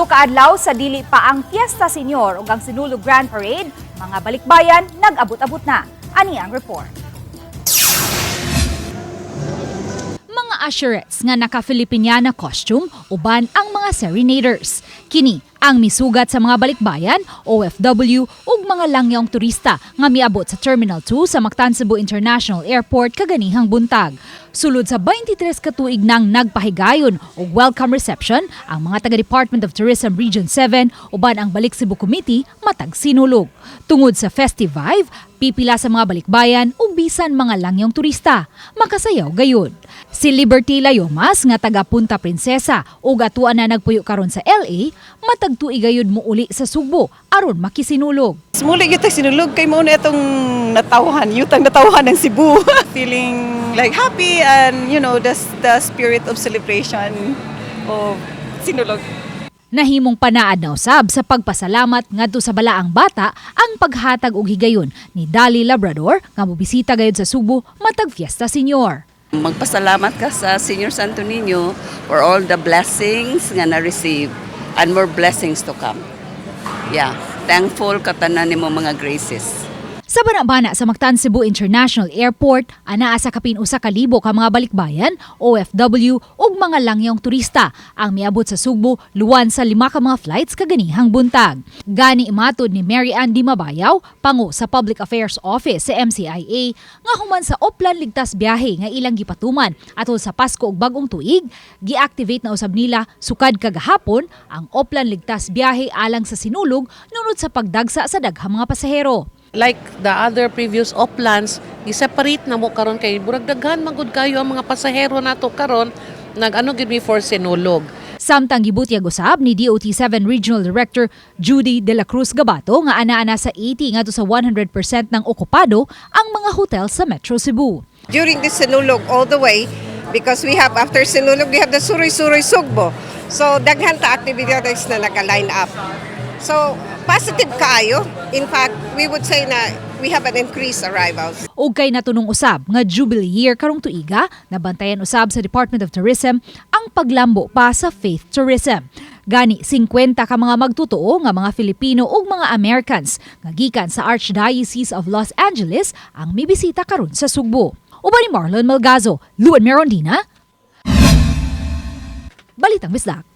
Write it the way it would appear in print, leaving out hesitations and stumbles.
Tulo ka adlaw sa dili pa ang Fiesta Senior ug ang Sinulog Grand Parade, mga balikbayan nag-abot-abot na. Ani ang report. Mga usherettes nga naka-Filipiniana costume uban ang mga serenaders. Kini ang misugat sa mga balikbayan, OFW ug mga langyong turista nga miabot sa Terminal 2 sa Mactan Cebu International Airport kaganihang buntag. Sulod sa 23 ka tuig nang nagpahigayon og welcome reception ang mga taga Department of Tourism Region 7 uban ang Balik Cebu Committee matag Sinulog. Tungod sa festive vibe, pipila sa mga balikbayan ug bisan mga langyong turista makasayaw gayud. Si Liberty Layomas nga taga Punta Princesa ug atuan na nagpuyo karon sa LA, matag tuig gayud mouli sa Sugbo aron makisinulog. Muli gyud Sinulog kay mao na itong natawhan, yutang natawhan ng Cebu. Feeling like happy and the spirit of celebration of Sinulog. Nahimong panaad na usab sa pagpasalamat ngadto sa balaang bata ang paghatag og higayon ni Dali Labrador nga mobisita gayud sa Sugbo matag Fiesta Senior. Magpasalamat ka sa Senior Santo Niño for all the blessings nga na-receive and more blessings to come. Yeah, thankful ka tanan nimo mga graces. Sa bana-bana sa Mactan Cebu International Airport, anaa sa kapin 1,000 ka mga balikbayan, OFW ug mga langyong turista ang miabot sa Sugbo luwan sa lima ka mga flights kaganihang buntag. Gani matud ni Mary Ann Di Mabayaw, pango sa Public Affairs Office sa MCIA, nga human sa Oplan Ligtas Biyahe nga ilang gipatuman atol sa Pasko ug Bagong Tuig, gi-activate na usab nila sukad kagahapon ang Oplan Ligtas Biyahe alang sa Sinulog nunod sa pagdagsa sa daghang mga pasahero. Like the other previous Oplans, i-separate na mo karon kay burag daghan man gud kayo ang mga pasahero nato karon nag-ano gid mi for Sinulog. Samtang gibutyag usab ni DOT7 Regional Director Judy De La Cruz Gabato nga ana-ana sa 80 ngadto sa 100% ng okupado ang mga hotel sa Metro Cebu. During the Sinulog all the way because we have, after Sinulog, we have the Suroy Suroy Sugbo. So daghan ta activities na naka-line up. So positive kaayo. In fact, we would say na we have an increased arrivals. Ug kay natunong usab nga Jubilee Year karong tuiga, nabantayan usab sa Department of Tourism ang paglambo pa sa faith tourism. Gani 50 ka mga magtotoo nga mga Filipino ug mga Americans nga gikan sa Archdiocese of Los Angeles ang mibisita karon sa Sugbo. Uban ni Marlon Malgazo, Luan Merondina, Balitang Bisdak.